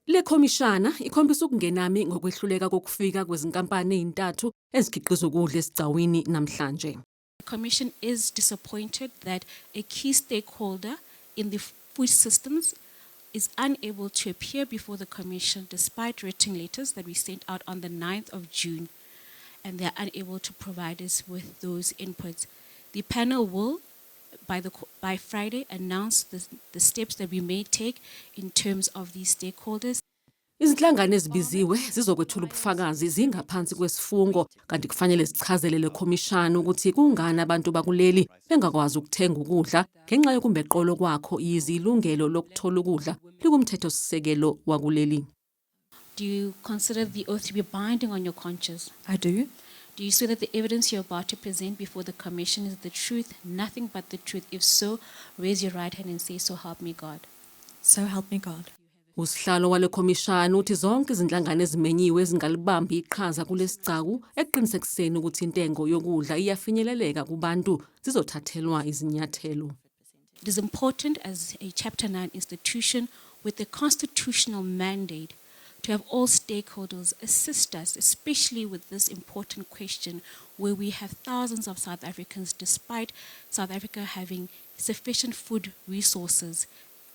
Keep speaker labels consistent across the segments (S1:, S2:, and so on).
S1: Le khomishana ikhombisa ukungenami ngokwehluleka kokufika kwezinkampani ezintathu ezikhiqiza ukudla esigcawini namhlanje.
S2: The Commission is disappointed that a key stakeholder in the food systems is unable to appear before the Commission despite written letters that we sent out on the 9th of June, and they are unable to provide us with those inputs. The panel will, by Friday, announce the steps that we may take in terms of these stakeholders.
S1: Izinhlangano ezibiziwe zizokwethula ubufakazi zingaphansi kwesifungo, kanti kufanele zichazele le khomishana ukuthi kungani abantu bakuleli bengakwazi ukuthenga ukudla ngenxa yokumba eqolo kwakho, yize ilungelo lokuthola ukudla likumthethosisekelo wakuleli.
S2: Do you consider the oath to be binding on your conscience?
S3: I do.
S2: Do you swear that the evidence you're about to present before the Commission is the truth, nothing but the truth? If so, raise your right hand and say, "So help me God."
S3: So help me God.
S1: Usihlalo wale khomishana uthi zonke izinhlangano ezimenyiwe ezingalibambi iqhaza kulesigcawu ekuqinisekiseni ukuthi intengo yokudla iyafinyeleleka kubantu zizothathelwa izinyathelo.
S2: It is important as a Chapter 9 institution with a constitutional mandate to have all stakeholders assist us, especially with this important question where we have thousands of South Africans, despite South Africa having sufficient food resources,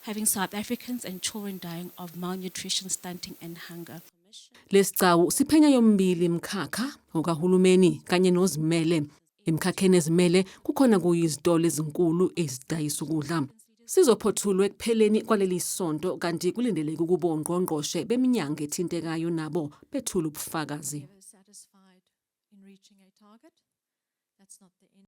S2: having South Africans and children dying of malnutrition, stunting, and hunger.
S1: Lesigcawu siphenya yomibili imikhakha okahulumeni kanye nozimele. Emkhakheni ezimele kukhona kuyizitolo ezinkulu ezidayisa ukudla. Sizophothulwa ekupheleni kwaleli sonto, kanti kulindeleke ukuba ongqongqoshe beminyango ethintekayo nabo bethule ubufakazi.
S3: Satisfied in reaching a target. That's not the end.